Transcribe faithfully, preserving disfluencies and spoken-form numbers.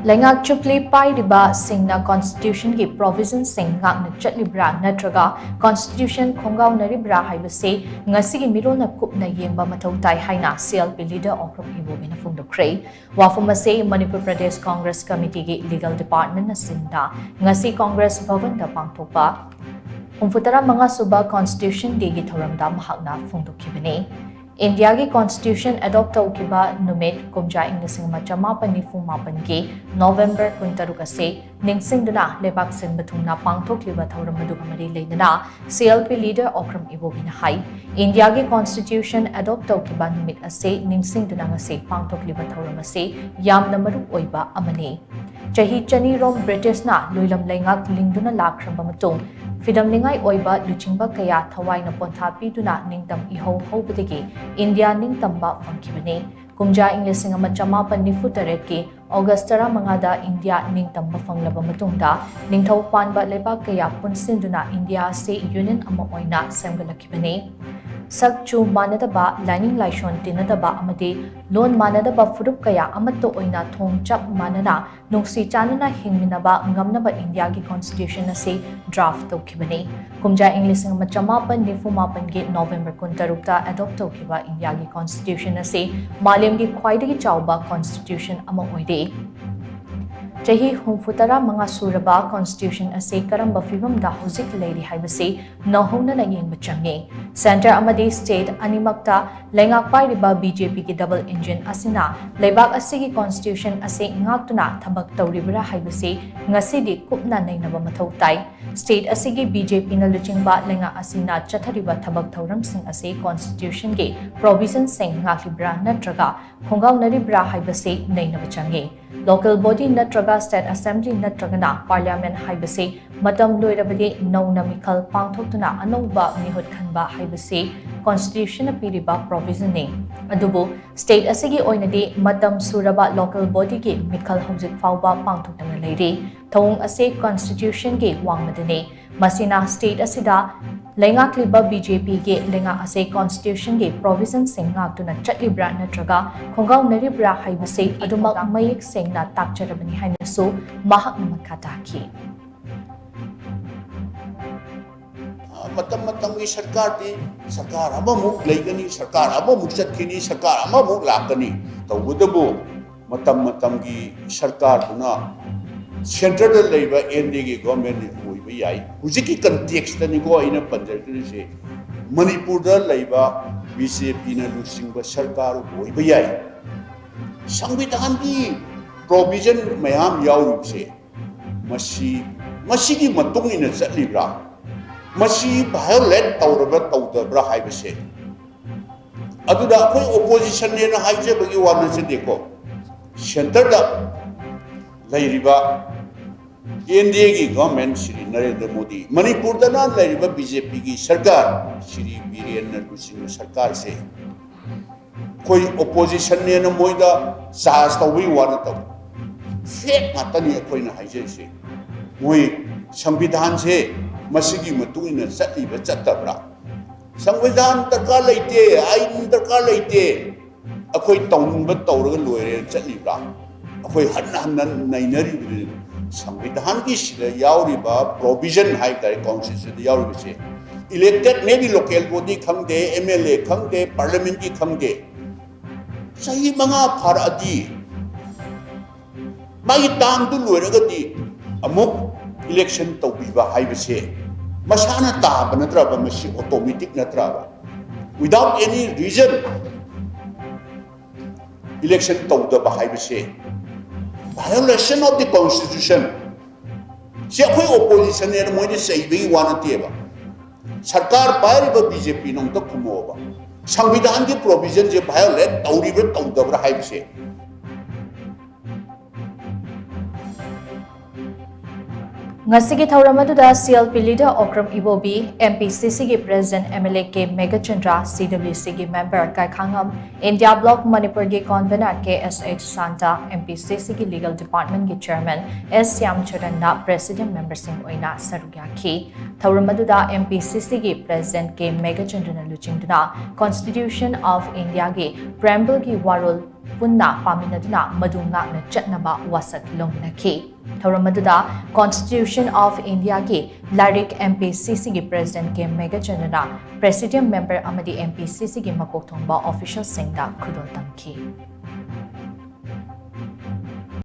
ꯂꯩꯉꯥꯛ ꯆꯨꯞꯂꯤ ꯄꯥꯏꯔꯤꯕꯁꯤꯡꯅ Constitutionꯒꯤ provisionꯁꯤꯡ ꯉꯥꯛꯅ ꯆꯠꯂꯤꯕ꯭ꯔꯥ ꯅꯠꯇ꯭ꯔꯒ Constitution ꯈꯣꯡꯒꯥꯎꯅꯔꯤꯕ꯭ꯔꯥ ꯍꯥꯏꯕꯁꯤ ꯉꯁꯤꯒꯤ ꯃꯤꯔꯣꯜꯅ ꯀꯨꯞꯅ ꯌꯦꯡꯕ ꯃꯊꯧ ꯇꯥꯏ ꯍꯥꯏꯅ CLP leader ꯑꯣꯀ꯭ꯔꯝ ꯏꯕꯣꯕꯤꯅ ꯐꯣꯡꯗꯣꯛꯈ꯭ꯔꯦ꯫ ꯋꯥꯐꯝ ꯑꯁꯤ ꯃꯅꯤꯄꯨꯔ ꯄ꯭ꯔꯗꯦꯁ ꯀꯣꯡꯒ꯭ꯔꯦꯁ ꯀꯃꯤꯇꯤꯒꯤ legal departmentꯅ ꯁꯤꯟꯗ ꯉꯁꯤ ꯀꯣꯡꯒ꯭ꯔꯦꯁ ꯚꯕꯟꯗ ꯄꯥꯡꯊꯣꯛꯄ ꯍꯨꯝꯐꯨꯇꯔꯥ ꯃꯉꯥ ꯁꯨꯕ Constitution Dayꯒꯤ ꯊꯧꯔꯝꯗ ꯃꯍꯥꯛꯅ ꯐꯣꯡꯗꯣꯛꯈꯤꯕꯅꯤ꯫ ꯏꯟꯗꯤꯌꯥꯒꯤ Constitution adopt ꯇꯧꯈꯤꯕ ꯅꯨꯃꯤꯠ ꯀꯨꯝꯖꯥ ꯏꯪ ꯂꯤꯁꯤꯡ ꯑꯃ ꯆꯃꯥꯄꯟ ꯅꯤꯐꯨ ꯃꯥꯄꯟꯒꯤ November ꯀꯨꯟꯇꯔꯨꯛ ꯑꯁꯤ ꯅꯤꯡꯁꯤꯡꯗꯨꯅ ꯂꯩꯕꯥꯛ ꯁꯤꯟꯕ ꯊꯨꯡꯅ ꯄꯥꯡꯊꯣꯛꯂꯤꯕ ꯊꯧꯔꯝ ꯑꯗꯨꯒ ꯃꯔꯤ ꯂꯩꯅꯅ CLP leader ꯑꯣꯀ꯭ꯔꯝ ꯏꯕꯣꯕꯤꯅ ꯍꯥꯏ, ꯏꯟꯗꯤꯌꯥꯒꯤ Constitution adopt ꯇꯧꯈꯤꯕ ꯅꯨꯃꯤꯠ ꯑꯁꯤ ꯅꯤꯡꯁꯤꯡꯗꯨꯅ ꯉꯁꯤ ꯄꯥꯡꯊꯣꯛꯂꯤꯕ ꯊꯧꯔꯝ ꯑꯁꯤ ꯌꯥꯝꯅ ꯃꯔꯨ ꯑꯣꯏꯕ ꯑꯃꯅꯤ꯫ ꯆꯍꯤ ꯆꯅꯤꯔꯣꯝ ꯕ꯭ꯔꯤꯇꯤꯁꯅ ꯂꯣꯏꯂꯝ ꯂꯩꯉꯥꯛ ꯂꯤꯡꯗꯨꯅ ꯂꯥꯛꯈ꯭ꯔꯕ ꯃꯇꯨꯡ, ꯐꯤꯗꯝꯅꯤꯡꯉꯥꯏ ꯑꯣꯏꯕ ꯂꯨꯆꯤꯡꯕ ꯀꯌꯥ ꯊꯋꯥꯏꯅ ꯄꯣꯟꯊꯥ ꯄꯤꯗꯨꯅ ꯅꯤꯡꯇꯝ ꯏꯍꯧ ꯍꯧꯕꯗꯒꯤ ꯏꯟꯗꯤꯌꯥ ꯅꯤꯡꯇꯝꯕ ꯐꯪꯈꯤꯕꯅꯤ꯫ ꯀꯨꯝꯖꯥ ꯏꯪ ꯂꯤꯁꯤꯡ ꯑꯃ ꯆꯃꯥꯄꯟ ꯅꯤꯐꯨ ꯇꯔꯦꯠꯀꯤ August ꯇꯔꯥꯃꯉꯥꯗ ꯏꯟꯗꯤꯌꯥ ꯅꯤꯡꯇꯝꯕ ꯐꯪꯂꯕ ꯃꯇꯨꯡꯗ, ꯅꯤꯡꯊꯧ ꯄꯥꯟꯕ ꯂꯩꯕꯥꯛ ꯀꯌꯥ ꯄꯨꯟꯁꯤꯟꯗꯨꯅ ꯏꯟꯗꯤꯌꯥ ꯑꯁꯤ union ꯑꯃ ꯑꯣꯏꯅ ꯁꯦꯝꯒꯠꯂꯛꯈꯤꯕꯅꯤ꯫ ꯁꯛ ꯆꯨ ꯃꯥꯟꯅꯗꯕ, ꯂꯥꯏꯅꯤꯡ ꯂꯥꯏꯁꯣꯟ ꯇꯤꯟꯅꯗꯕ ꯑꯃꯗꯤ ꯂꯣꯟ ꯃꯥꯟꯅꯗꯕ ꯐꯨꯔꯨꯞ ꯀꯌꯥ ꯑꯃꯠꯇ ꯑꯣꯏꯅ ꯊꯣꯡ ꯆꯞ ꯃꯥꯟꯅꯅ ꯅꯨꯡꯁꯤ ꯆꯥꯟꯅꯅ ꯍꯤꯡꯃꯤꯟꯅꯕ ꯉꯝꯅꯕ ꯏꯟꯗꯤꯌꯥꯒꯤ Constitution ꯑꯁꯤ draft ꯇꯧꯈꯤꯕꯅꯤ꯫ ꯀꯨꯝꯖꯥ ꯏꯪ ꯂꯤꯁꯤꯡ ꯑꯃ ꯆꯃꯥꯄꯟ ꯅꯤꯐꯨ ꯃꯥꯄꯟꯒꯤ November ꯀꯨꯟꯇꯔꯨꯛꯇ adopt ꯇꯧꯈꯤꯕ ꯏꯟꯗꯤꯌꯥꯒꯤ Constitution ꯑꯁꯤ ꯃꯥꯂꯦꯝꯒꯤ ꯈ꯭ꯋꯥꯏꯗꯒꯤ ꯆꯥꯎꯕ Constitution ꯑꯃ ꯑꯣꯏꯔꯤ꯫ ꯆꯍꯤ ꯍꯨꯝꯐꯨꯇꯔꯥ ꯃꯉꯥ ꯁꯨꯔꯕ Constitution ꯑꯁꯤ ꯀꯔꯝꯕ ꯐꯤꯕꯝꯗ ꯍꯧꯖꯤꯛ ꯂꯩꯔꯤ ꯍꯥꯏꯕꯁꯤ ꯅꯧꯍꯧꯅꯅ ꯌꯦꯡꯕ ꯆꯪꯉꯤ꯫ Centre ꯑꯃꯗꯤ state ꯑꯅꯤꯃꯛꯇ ꯂꯩꯉꯥꯛ ꯄꯥꯏꯔꯤꯕ BJPꯒꯤ double engine ꯑꯁꯤꯅ ꯂꯩꯕꯥꯛ ꯑꯁꯤꯒꯤ Constitution ꯑꯁꯤ ꯉꯥꯛꯇꯨꯅ ꯊꯕꯛ ꯇꯧꯔꯤꯕ꯭ꯔꯥ ꯍꯥꯏꯕꯁꯤ ꯉꯁꯤꯗꯤ ꯀꯨꯞꯅ ꯅꯩꯅꯕ ꯃꯊꯧ ꯇꯥꯏ꯫ State ꯑꯁꯤꯒꯤ BJPꯅ ꯂꯨꯆꯤꯡꯕ ꯂꯩꯉꯥꯛ ꯑꯁꯤꯅ ꯆꯠꯊꯔꯤꯕ ꯊꯕꯛ ꯊꯧꯔꯝꯁꯤꯡ ꯑꯁꯤ Constitutionꯒꯤ provisionꯁꯤꯡ ꯉꯥꯛꯂꯤꯕ꯭ꯔꯥ ꯅꯠꯇ꯭ꯔꯒ ꯈꯣꯡꯒꯥꯎꯅꯔꯤꯕ꯭ꯔꯥ ꯍꯥꯏꯕꯁꯤ ꯅꯩꯅꯕ ꯆꯪꯉꯤ꯫ Local body ꯅꯠꯇ꯭ꯔꯒ state assembly ꯅꯠꯇ꯭ꯔꯒꯅ parliament ꯍꯥꯏꯕꯁꯤ ꯃꯇꯝ ꯂꯣꯏꯔꯕꯗꯤ ꯅꯧꯅ ꯃꯤꯈꯜ ꯄꯥꯡꯊꯣꯛꯇꯨꯅ ꯑꯅꯧꯕ ꯃꯤꯍꯨꯠ ꯈꯟꯕ ꯍꯥꯏꯕꯁꯤ Constitution ꯅ ꯄꯤꯔꯤꯕ provision ꯅꯤ꯫ ꯑꯗꯨꯕꯨ state ꯑꯁꯤꯒꯤ ꯑꯣꯏꯅꯗꯤ ꯃꯇꯝ ꯁꯨꯔꯕ local body ꯒꯤ ꯃꯤꯈꯜ ꯍꯧꯖꯤꯛ ꯐꯥꯎꯕ ꯄꯥꯡꯊꯣꯛꯇꯅ ꯂꯩꯔꯤ꯫ ꯊꯧꯑꯣꯡ ꯑꯁꯤ Constitution ꯒꯤ ꯋꯥꯡꯃꯗꯅꯤ꯫ ꯃꯁꯤꯅ state ꯑꯁꯤꯗ ꯂꯩꯉꯥꯛꯂꯤꯕ B J P ꯒꯤ ꯂꯩꯉꯥꯛ ꯑꯁꯤ Constitution ꯒꯤ provision ꯁꯤꯡ ꯉꯥꯛꯇꯨꯅ ꯆꯠꯂꯤꯕ꯭ꯔꯥ ꯅꯠꯇ꯭ꯔꯒ ꯈꯣꯡꯒꯥꯎꯅꯔꯤꯕ꯭ꯔꯥ ꯍꯥꯏꯕꯁꯤ ꯑꯗꯨꯃꯛ ꯃꯌꯦꯛ ꯁꯦꯡꯅ ꯇꯥꯛꯆꯔꯕꯅꯤ ꯍꯥꯏꯅꯁꯨ ꯃꯍꯥꯛꯅ ꯃꯈꯥ ꯇꯥꯈꯤ꯫ ꯃꯇꯝ ꯃꯇꯝꯒꯤ ꯁꯔꯀꯥꯔꯗꯤ ꯁꯔꯀꯥꯔ ꯑꯃꯃꯨꯛ ꯂꯩꯒꯅꯤ, ꯁꯔꯀꯥꯔ ꯑꯃꯃꯨꯛ ꯆꯠꯈꯤꯅꯤ, ꯁꯔꯀꯥꯔ ꯑꯃꯃꯨꯛ ꯂꯥꯛꯀꯅꯤ꯫ ꯇꯧꯕꯇꯕꯨ ꯃꯇꯝ ꯃꯇꯝꯒꯤ ꯁꯔꯀꯥꯔꯗꯨꯅ centre ꯗ ꯂꯩꯕ N D A ꯒꯤ government ꯅ ꯑꯣꯏꯕ ꯌꯥꯏ꯫ ꯍꯧꯖꯤꯛꯀꯤ context ꯇꯅꯤꯀꯣ ꯑꯩꯅ ꯄꯟꯖꯔꯛꯇꯣꯏꯁꯦ꯫ ꯃꯅꯤꯄꯨꯔꯗ ꯂꯩꯕ B J P ꯅ ꯂꯨꯆꯤꯡꯕ ꯁꯔꯀꯥꯔ ꯑꯣꯏꯕ ꯌꯥꯏ꯫ ꯁꯪꯕꯤꯙꯥꯟꯒꯤ provision ꯃꯌꯥꯝ ꯌꯥꯎꯔꯤꯕꯁꯦ ꯃꯁꯤ, ꯃꯁꯤꯒꯤ ꯃꯇꯨꯡ ꯏꯟꯅ ꯆꯠꯂꯤꯕ꯭ꯔꯥ? ꯃꯁꯤ violate ꯇꯧꯔꯕ꯭ꯔꯥ ꯇꯧꯗꯕ꯭ꯔꯥ ꯍꯥꯏꯕꯁꯦ꯫ ꯑꯗꯨꯗ ꯑꯩꯈꯣꯏ opposition ꯅꯦꯅ ꯍꯥꯏꯖꯕꯒꯤ ꯋꯥ ꯅꯠꯆꯗꯦꯀꯣ꯫ Centre ꯗ ꯂꯩꯔꯤꯕ N D A ꯒꯤ government ꯁ꯭ꯔꯤ ꯅꯔꯦꯟꯗ꯭ꯔ ꯃꯣꯗꯤ, ꯃꯅꯤꯄꯨꯔꯗꯅ ꯂꯩꯔꯤꯕ B J P ꯒꯤ ꯁꯔꯀꯥꯔ, ꯁ꯭ꯔꯤ ꯕꯤꯔꯦꯟꯅ ꯂꯨꯆꯤꯡꯕ ꯁꯔꯀꯥꯔꯁꯦ ꯑꯩꯈꯣꯏ opposition ꯅꯦꯅ ꯃꯣꯏꯗ charge ꯇꯧꯕꯒꯤ ꯋꯥ ꯅꯠꯇꯕ, fact ꯉꯥꯛꯇꯅꯤ ꯑꯩꯈꯣꯏꯅ ꯍꯥꯏꯖꯔꯤꯁꯦ꯫ ꯃꯣꯏ ꯁꯪꯕꯤꯙꯥꯟꯁꯦ ꯃꯁꯤꯒꯤ ꯃꯇꯨꯡ ꯏꯟꯅ ꯆꯠꯂꯤꯕ꯭ꯔꯥ ꯆꯠꯇꯕ꯭ꯔꯥ? ꯁꯪꯕꯤꯙꯥꯟ ꯗꯔꯀꯥꯔ ꯂꯩꯇꯦ, ꯑꯥꯏꯟ ꯗꯔꯀꯥꯔ ꯂꯩꯇꯦ, ꯑꯩꯈꯣꯏ ꯇꯧꯅꯤꯡꯕ ꯇꯧꯔꯒ ꯂꯣꯏꯔꯦꯅ ꯆꯠꯂꯤꯕ꯭ꯔꯥ? ꯑꯩꯈꯣꯏ ꯍꯟꯅ ꯍꯟꯅ ꯅꯩꯅꯔꯤꯕꯅꯤ꯫ ꯁꯪꯕꯤꯙꯥꯟꯒꯤ ꯁꯤꯗ ꯌꯥꯎꯔꯤꯕ provision ꯍꯥꯏ ꯇꯥꯔꯦ, Constitution ꯗ ꯌꯥꯎꯔꯤꯕꯁꯦ, elected, maybe local body ꯈꯪꯗꯦ, M L A ꯈꯪꯗꯦ, parliament ꯀꯤ ꯈꯪꯗꯦ, ꯆꯍꯤ ꯃꯉꯥ ꯐꯥꯔꯛꯑꯗꯤ ꯃꯥꯒꯤ term ꯗꯨ ꯂꯣꯏꯔꯒꯗꯤ ꯑꯃꯨꯛ election ꯇꯧꯕꯤꯕ ꯍꯥꯏꯕꯁꯦ ꯃꯁꯥꯅ ꯇꯥꯕ ꯅꯠꯇ꯭ꯔꯕ? ꯃꯁꯤ automatic ꯅꯠꯇ꯭ꯔꯕ? Without any reason election ꯇꯧꯗꯕ ꯍꯥꯏꯕꯁꯦ violation of the Constitution꯫ ꯁꯤ ꯑꯩꯈꯣꯏ opposition ꯅꯦꯅ ꯃꯣꯏꯗ ꯆꯩꯕꯒꯤ ꯋꯥ ꯅꯠꯇꯦꯕ꯫ ꯁꯔꯀꯥꯔ ꯄꯥꯏꯔꯤꯕ B J P ꯅ ꯑꯝꯇ ꯈꯨꯝꯃꯛꯑꯣꯕ꯫ ꯁꯪꯕꯤꯙꯥꯟꯒꯤ provision ꯁꯦ violate ꯇꯧꯔꯤꯕ꯭ꯔꯥ ꯇꯧꯗꯕ꯭ꯔꯥ ꯍꯥꯏꯕꯁꯦ꯫ ꯉꯁꯤꯒꯤ ꯊꯧꯔꯝ ꯑꯗꯨꯗ CLP leader Okram Ibobi, MPCCꯒꯤ president MLA K Meghachandra, CWCꯒꯤ member ꯀꯥꯏꯈꯥꯉꯝ, India Bloc ꯃꯅꯤꯄꯨꯔꯒꯤ convener K S H Santa, MPCCꯒꯤ legal departmentꯒꯤ chairman S Shyamcharanꯅ president memberꯁꯤꯡ ꯑꯣꯏꯅ ꯁꯔꯨꯛ ꯌꯥꯈꯤ꯫ ꯊꯧꯔꯝ ꯑꯗꯨꯗ MPCCꯒꯤ president K Meghachandraꯅ ꯂꯨꯆꯤꯡꯗꯨꯅ Constitution of Indiaꯒꯤ preambleꯒꯤ ꯋꯥꯔꯣꯜ ꯄꯨꯟꯅ ꯄꯥꯃꯤꯟꯅꯗꯨꯅ ꯃꯗꯨ ꯉꯥꯛꯅ ꯆꯠꯅꯕ ꯋꯥꯁꯛ ꯂꯧꯃꯤꯟꯅꯈꯤ꯫ ꯊꯧꯔꯝ ꯑꯗꯨꯗ Constitution of Indiaꯒꯤ ꯂꯥꯏꯔꯤꯛ MPCCꯒꯤ president K Meghachandraꯅ president member ꯑꯃꯗꯤ MPCCꯒꯤ ꯃꯀꯣꯛ ꯊꯣꯡꯕ officialꯁꯤꯡꯗ ꯈꯨꯗꯣꯜ ꯇꯝꯈꯤ꯫